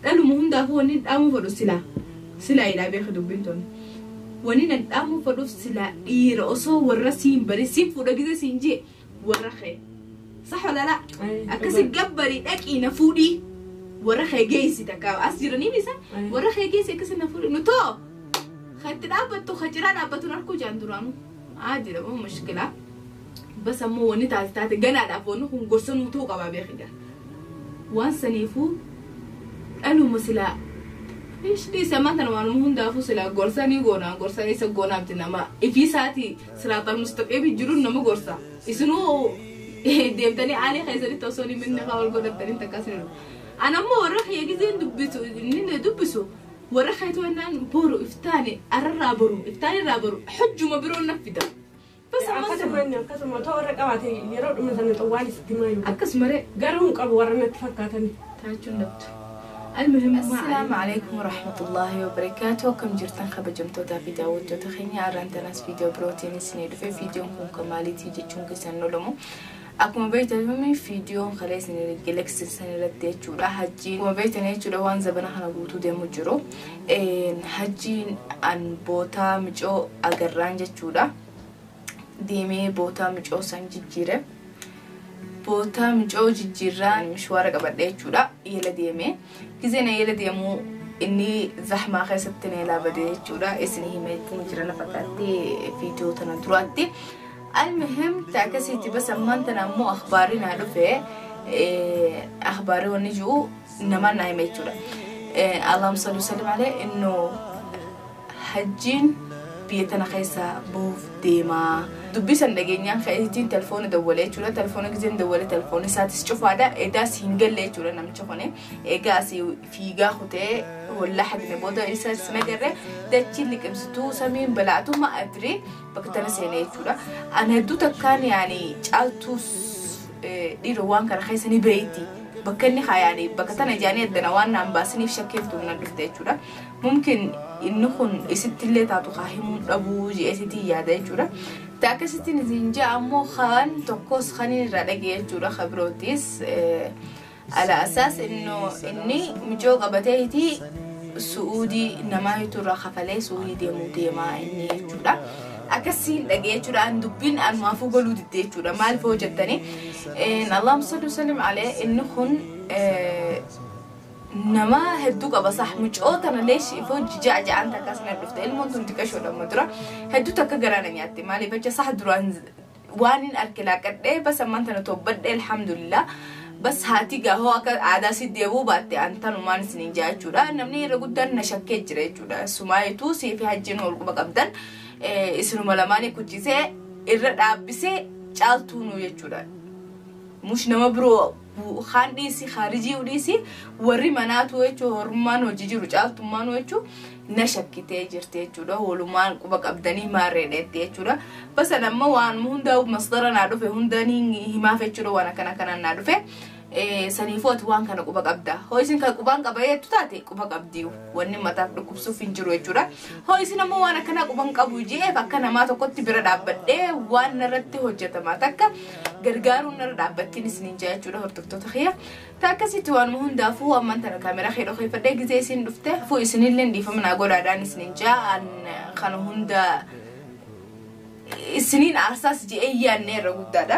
Dhaluma hundaafuu wanni dhaamuu fedhu silaa silaa hidhaa beeka dubbiin tun. Wanni nan dhaamuu fedhuuf silaa dhiira osoo warra siin bare siin fuudha gise siin jee warra kee. Sax wala laa? Akkasi gabbarii dhaqii na fuudhii warra kee geessi takka as jiranii misa warra kee geessi akkasi na fuudhii nu too ka itti dhaabbattu ka ciraa dhaabbattu harkuu jaan duraanuu aadidha moo mushkilaa. Bas ammoo wanni taate taate ganaadhaaf wanni kun gorsa nuu ta'uu qabaa beeki gaa. Waan saniifuu dhaluma silaa ish dhiisi ammaan tana waanuma hundaafuu silaa gorsa ni goonaa gorsa isa goonaa miti nama ifii isaatii siraatal mustaqiimi jiruun nama gorsa isinuu deemtanii aalii keessanitti osoo hin minne kaa wal godhattanii takka isin an ammoo warra kiyya gizeen dubbisu inni na dubbisu warra keetu jennaan boru iftaani arrarraa boru iftaanirraa boru hojjuma biroon na fida. Bas ammas Akkasuma inni akkasuma otoo warra qabaate yeroo dhuma sana xawwaali sitti himaa jiru. Akkasuma ree. Garuu hin qabu warra natti fakkaatani. Taachuun dhabdu. Almuhim maa Assalaamu alaikum warahmatullaahi wabarakaatuh. Akkam jirtan kabajamtootaa fi daawwattoota keenya? Har'aan tanaas viidiyoo birootiin isinii dhufe. Viidiyoon kun kan maaliitii jechuun keessan lolamu. Akkuma beektan viidiyoon kalee isin galaksiisan irratti jechuudha. Hajjiin akkuma beektan jechuudha waan zabana kana guutuu deemu jiru. Hajjiin an bootaa micoo agarraan jechuudha. Deemee bootaa micoo san jijjiire. Bootaa micoo jijjiirraan mishwaara qabadhe jechuudha. Yela deemee. Gizee na yela deemuu inni zahmaa keessatti na yelaa badee jechuudha. Isin himeetiin jira na fakkaatti viidiyoo tana duraatti. Almuhim ta akkasiiti bas ammaan tana ammoo akhbaarri naa dhufe akhbaarri wanni jiru namaan naa hime jechuudha. Allahumma salli wa sallim alayhi innoo hajjiin biyya tana keessaa bahuuf deemaa. Dubbii san dhageenyaan ka'eetiin telefoona dawwalee jechuudha. Telefoona gizeen dawwalee telefoonni isaatis cufaadha. Edaas hin galle jechuudha namichi kuni. Egaa asii fiigaa kutee wallaa hadine booda isas nagarre dachiin liqimsituu samiin balaatu ma adri bakka tana seenee jechuudha. An hedduu takkaan yaani caaltuus dhiiroo waan kana keessa ni beeyti. Bakka inni haa yaani bakka tana ijaanii addana waan naan baasiniif shakkeeftu na dhufte jechuudha. Mumkin inni kun isitti illee taatu haa himuu dhabuu je'eesitii yaada jechuudha. Ta akkasittiin isin ja'a ammoo kaan tokkos kan inni irraa dhagee jechuudha kabirootis. Ala asaas inni mijoo qabatee hiti su'uudii namaa hitu irraa kafalee su'uudii deemuu deemaa inni jechuudha. Akkasiin dhagee jechuudha. An dubbiin anumaafuu galuu didde jechuudha. Maaliif hoo jettanii Allahumma salli wa sallim alayhi inni kun nama hedduu qaba sah mucoo tana leesh ifoo ja'a ja'aan takka asina dhufte ilmoon tun xiqqashoodha amma dura hedduu takka garaa na nyaatte maaliif jecha sah duraan waan hin arke laaqadhee bas ammaan tana toobbadhe alhamdulillah bas haati gaahoo akka aadaa si deebuu baatte an tanumaan isiniin jaa jechuudha. Namni irra guddaan na shakkee jira jechuudha. Sumaayituu sii fi hajjiin wal quba qabdan isinuma lamaanii kuchisee irra dhaabbisee caaltuunuu jechuudha. Mush nama biroo kaan dhiisi khaarijii dhiisi warri manaatu jechuudha horummaan hojii jiru caaltummaan jechuudha na shakkitee jirti jechuudha. Walumaan quba qabdanii maarreedheetti jechuudha. Basan amma waan hunda masdara naa dhufe hunda ni himaaf jechuudha waan akkana akkanaan naa dhufe. Saniifuu ati waan kana quba qabda. Hoo isin kan qubaan qaba jettu taate quba qabdi. Wanni mataaf dhukkubsuuf hin jiru jechuudha. Hoo isin ammoo waan akkanaa quban qabu jeef akka namaa tokkotti bira dhaabbadhee waan narratti hojjetamaa takka gargaaruun narra dhaabbattiin isiniin jaa jechuudha hordoftoota kiyya. Ta akkasitti waanuma hundaafuu ammaan tana kaameraa kee dhokeeffadhee gizee isin dhufte. Fuu isinillee dhiifama naa godhaadhaan isiniin jaa an kana hunda isiniin aarsaas je'ee yaadne irra guddaadha.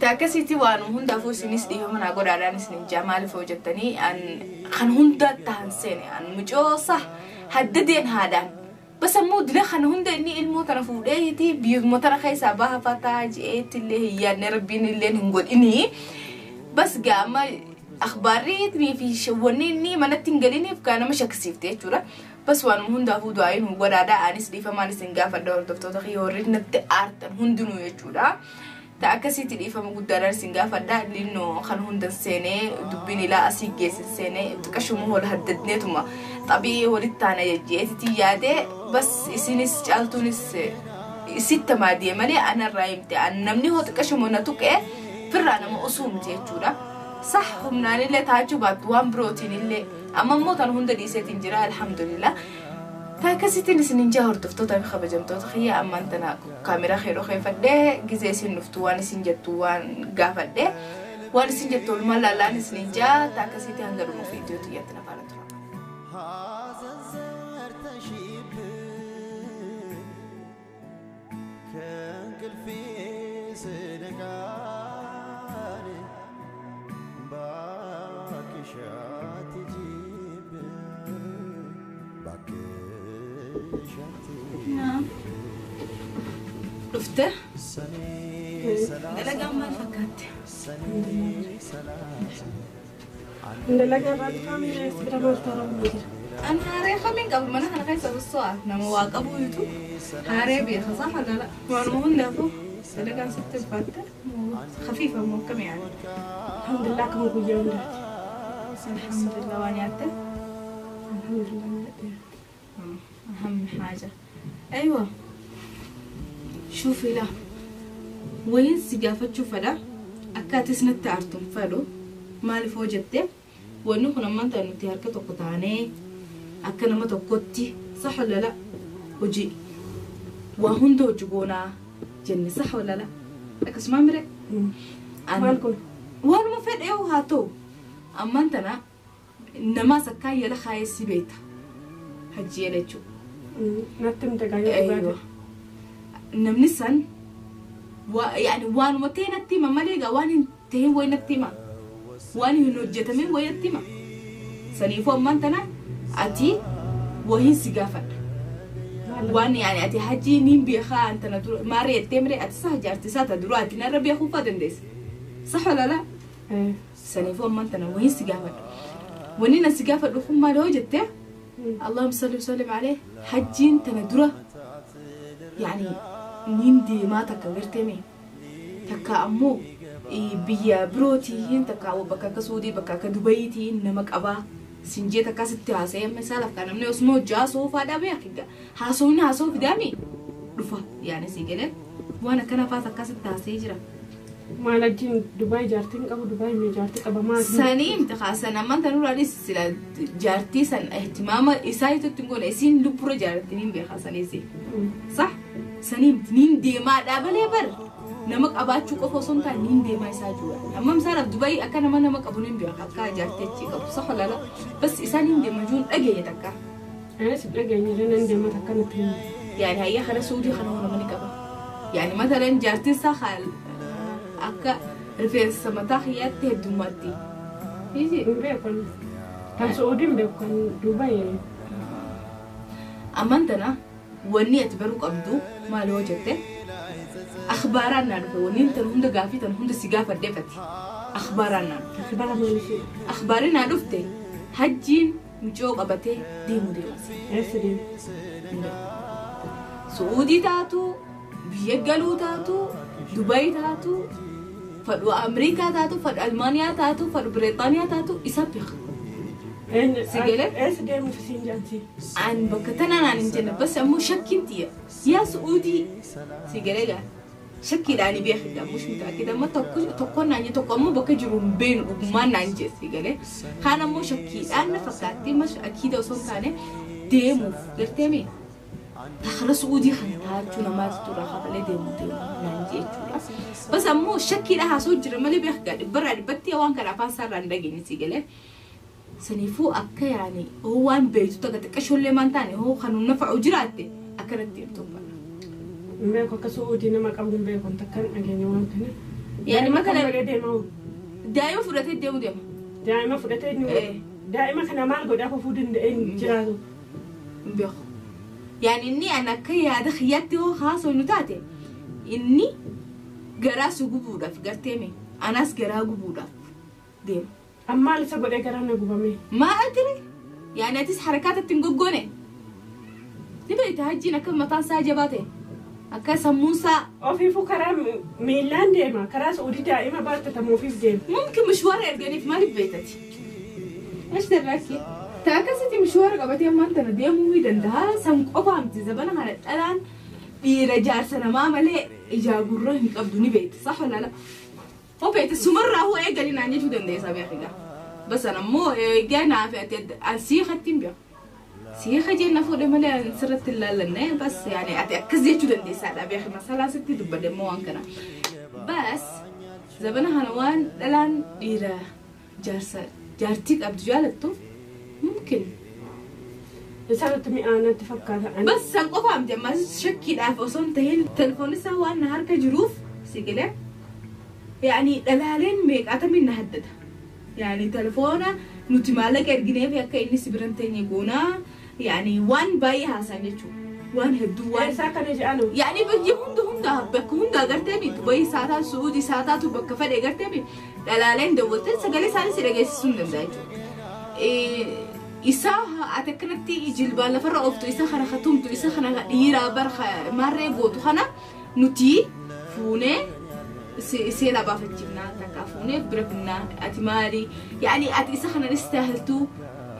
Ta akkasitti waanuma hundaafuu isinis dhiifama naa godhaadhaan isiniin jaa maaliif hojjettanii an kan hunda tahan seene an mucoo sah haddadeen haadhaan. Bas ammoo dila kana hunda inni ilmoo tana fuudhee biyyuma tana keessaa baafataa je'eetti illee hin yaadne rabbiin illee hin godhinii. Bas gaama akhbaarri fi wanni inni manatti hin galiniif gaa nama shakkisiifte jechuudha. Bas waanuma hundaafuu du'aayin nu godhaadha. Anis dhiifamaan isin gaafadha hordoftoota kiyya warri natti aartan hundinuu jechuudha. Ta akkasitti dhiifama guddaadhaan isin gaafadha. Linnoo kan hunda seenee dubbiin ilaa asii geessin seenee xiqqashuma wal haddadneetuma xabii walitti taana jejjeetitti yaadee bas isinis caaltuunis isitti maadiyee malee anarraa himte. An namni hoo xiqqashuma na tuqee firraa nama osoo miti jechuudha. Sah humnaanillee taachuu baattu waan birootiin illee amma immoo tan hunda dhiiseetiin jira alhamdulillah. Ta akkasittiin isinin jaa hordoftoota fi kabajamtoota kiyya ammaan tana kaameraa kee dhokeeffadhee gizee isin dhuftu waan isin jettu waan gaafadhee waan isin jettu oolmaa laalaan isinin jaa ta akkasitti hanga dhuma viidiyoo xiyyaatti na faana tura. ሐዘን ዘርተሽብኝ ከእንቅልፌ ስነቃን ባክሽ አትሂጂብኝ ባክሽ አትሂጂብኝ Dhufte ሰኔ ሰላሳ dalagaan maal fakkaatti? ሰኔ ሰላሳ Dalagaa irraa dhufaa si bira maal taa'aa jira? An haaree kamiin qabu mana kana keessa soso'a nama waa qabu yuutu haaree beeka sax wala la waanuma hundaafuu dalagaan sitti ulfaatte khafiifa moo akkam yaani? Alhamdulillah akkuma guyyaa hundaati. Alhamdulillah waan nyaatte? Alhamdulillah nyaadheera. أهم حاجة أيوة شوفي لا وين سقافة فدا أكاتس نتعرتم فدو مالي فوجبته وإنه كنا ما أنت نتي هركة قطعني أكنا ما تقطي صح ولا لا وجي وهندو جبونا جنة صح ولا لا أكس ما مرك Maal kun? وأنا ما فد إيه هاتو أما أنت أنا نما سكاي يلا خايس بيتا حجي لتشو Natti himte gaa yoo أيوة dhugaate. namni san yani waanuma ta'e natti hima malee egaa waan hin ta'in wayi natti hima waan hin hojjetamin wayi natti hima saniifuu ammaan tana ati wahiin si gaafadha waan yani ati hajii niin beekaa antana dura maaree jettee miree ati saha jaarti isaa ta dura ati narra beekuu faa dandeessa sax wala laa saniifuu ammaan tana wahiin si gaafadha wanni na si gaafadhu kun maal hoo jettee اللهم صل وسلم عليه حجين تندرة يعني نين دي ما تكبرتمي تكا أمو بيا بروتين تكا وبكا كسودي بكا كدبيتين نمك أبا سنجي تكا ستة عسيم مثلا كان من اسمه جاسو فادا بيا كده حاسوني حاسو في دامي رفا يعني سنجلة وانا كان فاتا تكا ستة عسيجرة Maal ajiin Dubaay jaartiin qabu Dubaay mee jaartii qaba maal? سنين تخاصنا ما انت نور عليه سلا جارتي سن اهتمام إساي تتنقول إسين لبرو جارتين بيخاصني زي صح سنين نين دي ما دابل بر نمك أباتشو كفو سنتا نين دي ما يساجوا أما مثلا في دبي أكن ما نمك أبو نين بيخا كا جارتي تشيك صح ولا لا بس إسان نين دي مجون أجي يتكا Anis dhageenye nan deema takka natti himi. يعني هي خلا سعودي خلا هنا منك أبا يعني مثلا جارتي سخال أكا رفيس متاخيات تهدماتي يجي Hin beeku ani. Kan Su'uudii hin beeku kan Dubaay. أمانتنا وني أتبرو قبضو ما لو جته أخبارنا نعرف وني أنت هند قافي تن هند سقافة دفتي أخبارنا Akhbaara maaliif? أخبارنا عرفته حجين مجوق أبته ديمو ديماسي Eessa deema? سعودي تاتو بيجلو تاتو دبي تاتو فدو أمريكا تاتو فدو ألمانيا تاتو فدو بريطانيا تاتو إسابيخ Si galee? Eessa deemuuf siin jaansi? عن بكتنا عن الجنة بس أمو شك انت يا سعودي سيجريجا شكي لاني بيخدا مش متأكدة ما تكون عندي تكون مو بكجرم بين وما نانجي سيجري خانا مو شكي أنا فكرتي مش أكيد وصلت أنا ديمو قلتمي تخلص سعودي خنتها شو ما ترى خبلة ديمو ديمو نانجي شو بس أمو شكي لها سوجر مالي بيخدا برا بتي وان كان أفاسر عندي سيجري سنيفو أكا يعني هو أن بيتو تقتك أشو اللي مان تاني هو خانو نفع وجراتي أكرت ديمتو Hin beeku akka Su'uudii nama qabu hin beeku takka hin dhageenye waan kana. يعني مثلا Malee deema hoo? دايما فرتي ديمو ديمو Daa'ima fudhatee inni Eh. daa'ima kana maal godhaa fufuu danda'ee jiraatu? بيخ يعني إني أنا كي هذا خياتي هو خاص وإنه تاتي إني جراس جبودة في جرتيمي أنا سجرا جبودة ديم Amma maal isa godhee garaa na gubame? ما أدري يعني أتيس حركات التنجوجوني نبي تهجينا كم مطان ساجباتي أكا سموسا Ofiifuu karaa miillaan deema. Karaa Su'uudii daa'ima baattatamu ofiif deema. ممكن مشوار يرجعني في مالي بيتتي ايش دراكي تاكستي مشوار قبتي ما انت نديم ويدن ده سم قفامتي زبنا على الان dhiira jaarsa namaa malee ijaa gurra hin qabdu ni beekti sax wala la hoo beekti sumarraa hoo eegali naan jechuu dandeessa beekiga bas ana immoo eegaa naaf ati siiqatti hin beeku siiqa jenna fuudhe malee an sirratti hin laallanne bas yaani ati akkas jechuu dandeessaadha beeki masalaa sitti dubbadhe immoo waan kana bas zabana kana waan dhalaan dhiira jaarsa jaartii qabdu jaalattu mumkin Isarratti mi'aa natti fakkaata. Bas san qofa miti ammas shakkiidhaaf osoo hin tahin telefoonni isaa waan na harka jiruuf si galee yaani dhalaaleen meeqaatamiin na haddata. Yaani telefoona nuti maallaqa ergineef akka inni si biran teenye goonaa yaani waan baay'ee haasa'an jechuudha. Waan hedduu waan Isaa kana jedhanu. yaani biyya hunda hunda bakka hunda agartee mi Dubai isaa taatu Suudii isaa taatu bakka fedhe agartee mi dhalaaleen daawwattee sagalee isaanii si dhageessisuu hin danda'a jechuudha. Isa ati akkanatti jilbaan lafarra ooftu isa kana hatumtu isa kana dhiiraa bar maarree gootu kana nuti fuunee seera baafachiifnaa takka fuunee bira finnaa ati maali yaani ati isa kana istaahiltuu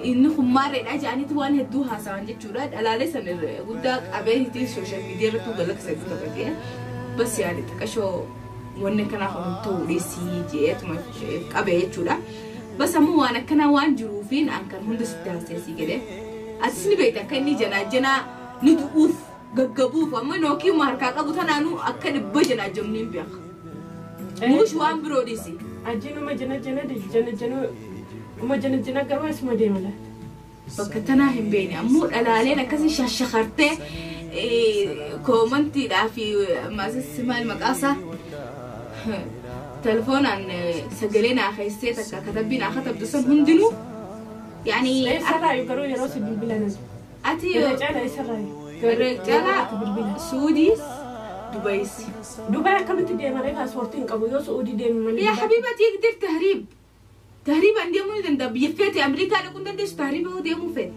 inni kun maarreedha jedhaniitu waan hedduu haasawan jechuudha. Dhalaalee san guddaa qabee sooshaal miidiyaa irratti galaksee taphatee bas yaani xiqqashoo wanni akkanaa kun ta'uu dhiisii jeetuma qabee jechuudha. Bas ammoo waan akkanaa waan jiruufiin an kan hunda sitti haasa'ee galee. Atis ni beekta akka inni janaa janaa ni du'uuf gaggabuuf amma nookii harkaa qabu tanaanuu akka dhibba janaa jamni hin beeka. Muush waan biroo dhiisi. Ajjiin uma jana jana jana jana uma jana jana garuu asuma deema laata. Bakka tanaa hin beekne ammoo dhalaaleen akkasii shashakartee koomantiidhaa fi maasis maal maqaasaa telefoonaan sagalee naa keessee takka katabbii naa katabdu san hundinuu yaani Isarraayu garuu yeroo si bilbilan. Ati Irra caala isarraayu. Irra caala Suudiis Dubayis. Dubai akkamitti deemaree paaspoortii hin qabu yoo Suudii deeme malee. يا حبيبتي يقدر تهريب تهريب عندي مو دندا بيفيتي امريكا لكن دندش تهريب هو ديمو فيت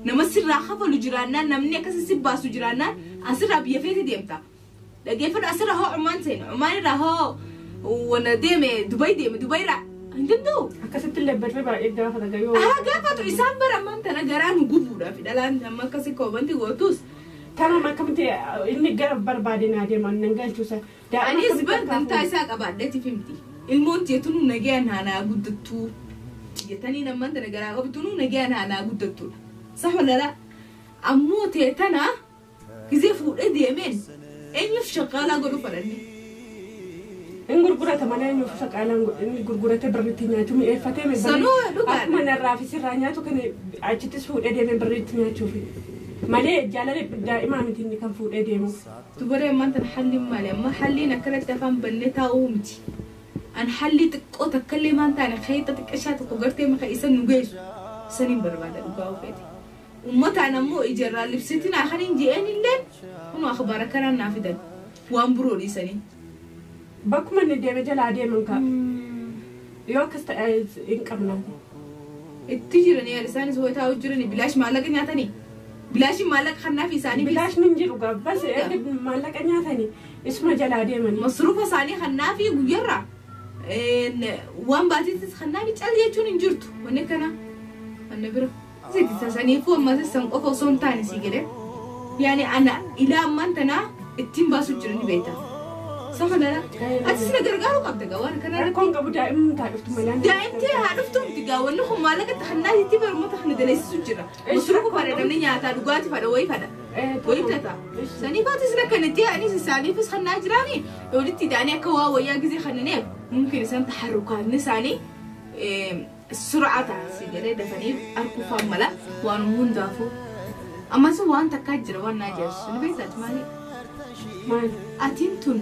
نما سر خفلو جيراننا نمني كاس سباسو جيراننا اسرع بيفيتي ديمتا دغيفن اسرع هو عمان سين عمان را هو وانا ديمي دبي ديمي دبي را هندندو Akkasitti illee barree baay'ee gaafata gayoo. ها غافتو اسان برا من تنا غران غبودا في دلان نما كاس كوبنتي غوتوس Tamam akkamitti inni gara barbaade naa deema nan galchuusa. Anis bar dantaa isaa qabaadheeti fimti. Ilmoon jeetunu nagayaan haanaa guddattuu. Jettanii namman tana garaa qabdunu nagayaan haanaa guddattuudha. Sax wala ammoo ta'e tana gizee fuudhee deemeen eenyuuf shaqaalaa godhu fadhanne. Inni gurgurata malee eenyuuf shaqaalaan inni gurgurate birritti nyaatu mi'eeffatee mee Sanuu dhugaadha. Akkuma narraa fi sirraa nyaatu kan achittis fuudhee deemee birritti nyaachuufi. Malee jaalala daa'imaa miti inni kan fuudhee deemu. Dubaree ammaan tana halliin maali amma halliin akkanatti afaan bannee taa'uu miti. An hallii xiqqoo takkallee maan taane xeexa xiqqashaa tokko gartee maka isa nu geessu saniin barbaada dhugaa ofeeti. Uummataan ammoo ijarraa libsitiin akaniin je'een illee kunoo akhbaara kanaan naa fidan waan biroo dhiisanii. Bakkuma inni deeme jalaa deeman kaa. Yoo akkas ta'e hin qabna. Itti jiranii yaada isaanis hoo taa'u jiranii bilaash maallaqa nyaatanii. Bilaashi maallaqa kannaaf isaanii Bilaash ni jiru gabbas erga maallaqa nyaatanii isuma jalaa deemanii. Masruufa isaanii kannaafi guyyarraa waan baatiitis kannaafi cal jechuun hin jirtu wanni kana wanni bira. Ziti saniifuu ammas san qofa osoo hin taane sii galee. Yaani ana ilaa ammaan tanaa ittiin baasu jiru ni beekta. Safa lala. Atis na gargaaruu qabda gaa waan kana. Rakkoon qabu daa'imni taa dhuftu malee. Daa'imti haa dhuftu miti gaa wanni kun maallaqa kannaa itti barmoota kana daleessisu jira. Masruufa fadha namni nyaataa dhugaatii fadha wayii fadha. Wayii bitata. Saniif atis na kanatti anis isaaniifis kannaa jiraani walitti hidhaanii akka waa wayyaa gizee kannineef mumkin isaan taharrukaanni isaanii sur'aa ta'a si galee dafanii arguufaan mala waan hundaafuu. Ammas waan takkaa jira waan naa jaarsisu ni beektaati maali? Maali? Atiin tun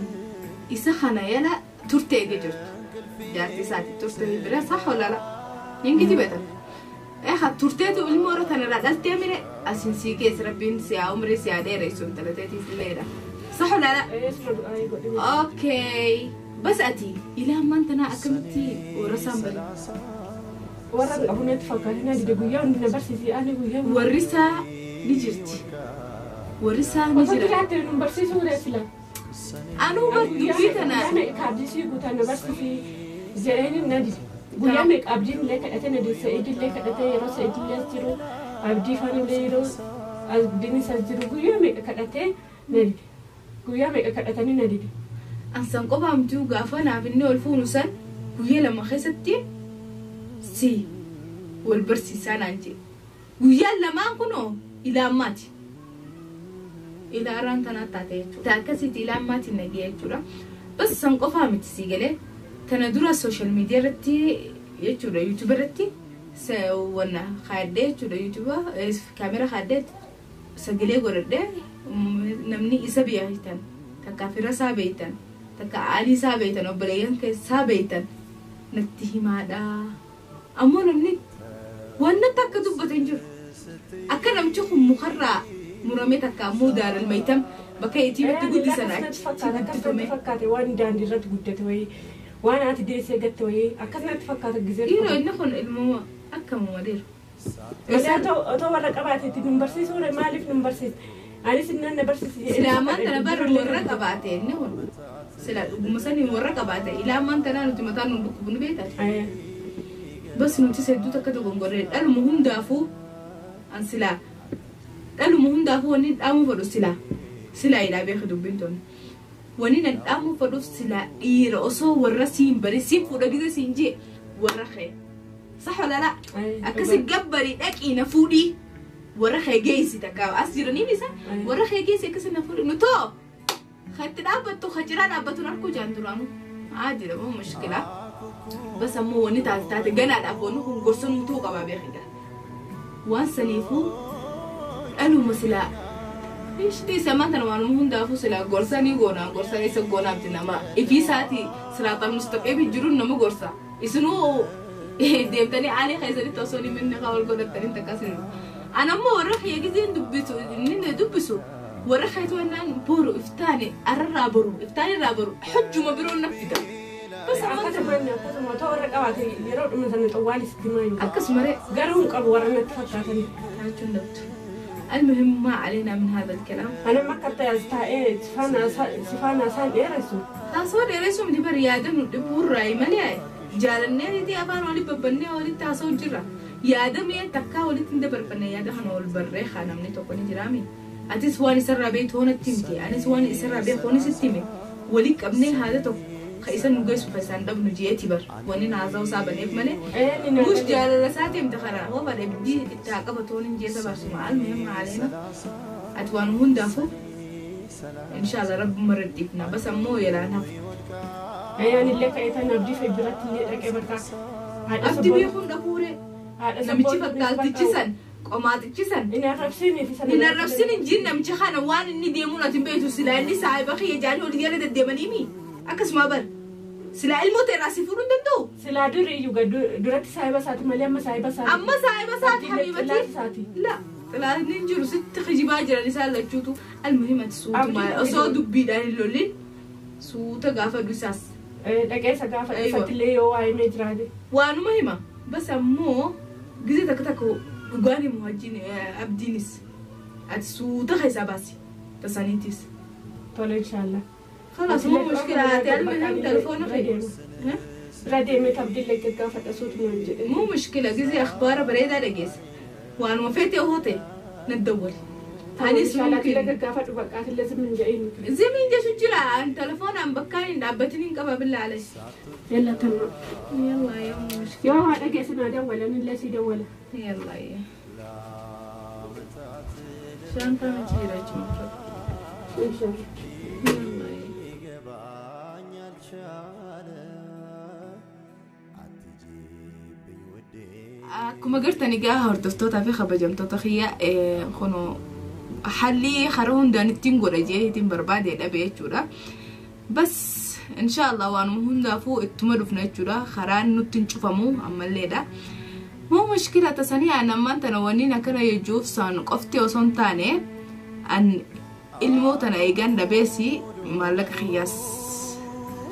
isa kana yala turte eega jirtu. Jaartii isaati turte bira sax wala Ingiti beekta. Eeha turteetu ilmoo hora tanarraa dhaltee mire asin sii keessa rabbiin si haa umrii si haa dheeressu intalateetiif illeedha. Sax wala Isuma du'aa godhe. Okay. Bas ati ilaa ammaan tanaa akkamitti warra isaan bari? Warra qabu natti fakkaate na dide guyyaa hundi na barsiisi ani guyyaa. Warri isaa ni jirti. Warri isaa ni Osoo jira. jiraatte nu barsiisuu reessila. Anuu bar dubbii tana Guyyaa meeqa abdii sii guutaa na barsiisi jedhanii na dide. Guyyaa meeqa abdiin illee kadhatee na dide Sa'iid illee kadhatee yeroo Sa'iid illee as jiru abdii faana illee yeroo abdiinis as jiru guyyaa meeqa kadhatee na dide. Guyyaa meeqa kadhatanii na dide. Ansan qofa amtuu gaafa naaf inni ol fuunu san guyyaa lama keessatti si wal barsiisaa naan jedhe. Guyyaan lamaan kunoo ilaa ammaati. Ilaa arraan tanaa taate jechuudha. Akkasitti ilaa ammaati nagee jechuudha. Bas san qofaa miti sii galee tana dura sooshaal miidiyaa irratti jechuudha yuutuub irratti Wanna kaadhee jechuudha yuutuuba kaamera kaadhee sagalee godhadhee namni isa beektan takka fira isaa beektan takka aalii isaa beektan obboleeyyan isaa beektan natti himaadha. Ammoo namni wanna takka dubbate hin jiru. Akka namichi kun mukarraa muramee takka ammoo daaran mayitam bakka itiitti guddisan achi guddifame. Fakkaate waan daandii irratti guddate wayii waan ati deessee gatte wayii akkasumatti fakkaata gizee. Dhiiroo inni kun ilmoo akkamuma dhiiru. Malee otoo warra qabaateetti nun barsiisuu maaliif nun barsiisa? Anis inni na barsiise. Silaa ammaan tana barri warra qabaate inni kun sila dhuguma saniin warra qabaate ilaa ammaan tanaa nuti mataan nu dhukkubu ni beektaa. Bas nuti hedduu takka dogongorree dhaluma hundaafuu an silaa dhaluma hundaafuu wanni dhaamuu fedhu silaa silaa hidhaa beeku dubbiin tun. Wanni nan dhaamuu fedhuuf silaa dhiira osoo warra siin bari siin fuudha gise siin jee warra kee. Sax wala laa akkasi gabbarii dhaqii na fuudhii warra kee geessi takka as jiranii misa warra kee geessi akkasi na fuudhii nu too katti dhaabbattu kaciraa dhaabbattu harkuu jaan duraanu aadi dha moo mushkilaa. Bas ammoo wanni taate taate ganaadhaaf wanni kun gorsa nutuu qabaa beekita. Waan saniifuu dhaluma silaa ishtii samaan tana waanuma hundaafuu silaa gorsanii goonaa gorsanii isa goonaabti nama ifii isaatii siraatal mustaqeemi jiruun nama gorsa. Isinuu deemtanii aalii keessanitti osoo hin minne haa wal godhattanii takkasin. An ammoo warra kiyya gizeen dubbisu inni dubbisu warra keetu wannaan boru iftaani arrarraa boru iftaanirraa boru hojjuma biroon na fida. Bas akkasuma otoo warra qabaate yeroo dhuma sana xawwaalis itti maayu. Akkasuma Garuu hin qabu warra natti fakkaatan. Taachuu hin dhabdu. المهم ما علينا من هذا الكلام. أنا ما كنت أستعيد سفانا سان إيرسو. تاسو إيرسو من دبر يادم دبور راي ملي جالني دي أبان ولي ببني ولي تاسو جرا يادم يه تكا ولي تندبر بني يادم هنول برة خانم نتوكني جرامي. أتيس واني سر بيت هون التيمتي أنا سواني سر بيت هون ستيمي وليك أبني هذا تو خيسان نجس وخيسان دب نجيتي بر واني نازو سابني بمني مش جال رساتي متخرا هو بر بدي التعقب تون نجيت بر سمع المهم علينا أتوان هون دافو إن شاء الله رب مرد ابنا بس أمو يلا نف يعني اللي كأيتنا بدي في برات اللي ركبتها أبدي بيكون دافورة نمشي فقال تجسن قمات تجسن إن الرفسين في سنة إن الرفسين نجي نمشي خانة وان إني ديمون أتبيتو سلا إني سايب أخي جاني ولدي الديمانيمي أكس ما بر سلا الموت راسي فرون دندو سلا دري يوجا درت سايبة سات ملي أما سايبة سات أما سايبة سات حبيبتي لا لا ننجر ست خجبا جرا نسال لجوتو المهم تسوت ما أصلا دبي داري لولين سوت غافة دوساس دقيقة غافة سات لي هو أي مجرد وانو مهمة بس أمو جزء تكتكو غاني مهاجين أبدينيس أتسوت خيسا باسي تسانيتيس طول إن شاء الله خلاص مو مشكلة المهم تلفونه خير ردي ما تبديل لك كافة صوت من مو مشكلة جزء أخبار بريدة لجيس وأنا وفيتي وهوتي ندور هاني ممكن لك كافة وبقات لازم من جايين زي من جا شجرة عن تلفون عم بكاني دعبتني قبل بالله عليك يلا تمام يلا يا مشكلة يا هذا جيس أنا دولة أنا لا سي دولة يلا يا شلون تعمل إن شاء الله يلا يا Akkuma gartan egaa hordoftootaa fi kabajamtoota kiyya kun haalli karaa hundaan ittiin godha jee ittiin barbaade dhabe jechuudha. Bas inshaallah waanuma hundaafuu ittuma dhufna jechuudha. Karaan nutti hin cufamu ammalleedha. Moo mushkila tasanii aan ammaan tana wanniin akkana jechuuf saan qofti osoo hin taane an ilmoo tana eegan dhabeesi maallaqa kiyyaas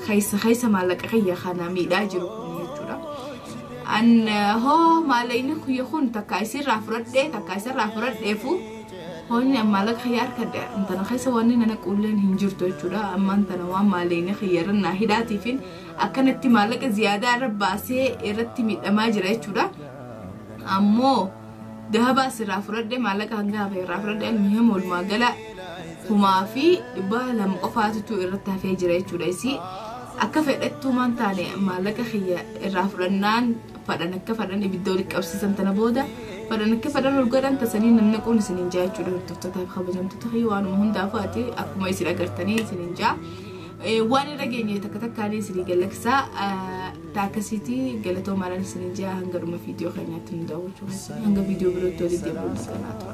keessa maallaqa kiyya kana miidhaa jiru kun jechuudha. An hoo maallaqni kiyya kun takka isirraa fudhadhee takka isirraa fudhadheefu hoonni maallaqa kiyya harkadhe intana keessa wanni nana qulleen hin jirtu jechuudha. Ammaan tana waan maallaqni kiyya irra naa hidhaatiifin akkanatti maallaqa ziyaadaa irra baasee irratti miidhamaa jira jechuudha. Ammoo dahaba asirraa fudhadhee maallaqa hanga hafe irraa fudhadhee almuhim walumaa gala 2,200 qofaatutu irratti hafee jira jechuudha. Isii akka fedhattuu maan taane maallaqa kiyya irraa fudhannaan fadhan akka fadhan ibidda walitti qabsiisan tana booda fadhan akka fadhan ol godhan tasanii namni kun isiniin jaa jechuudha. Hordoftootaaf kabajamtoota kiyya waanuma hundaafuu ati akkuma isin agartanii isiniin jaa. Waan irra geenye takka takkaan isinii galaksaa taakasiitii galatoomaadhaan isinii ji'a hanga dhuma viidiyoo keenyaatti nu daawwachuu hanga viidiyoo birootti walitti deebi'uun kanaa tura.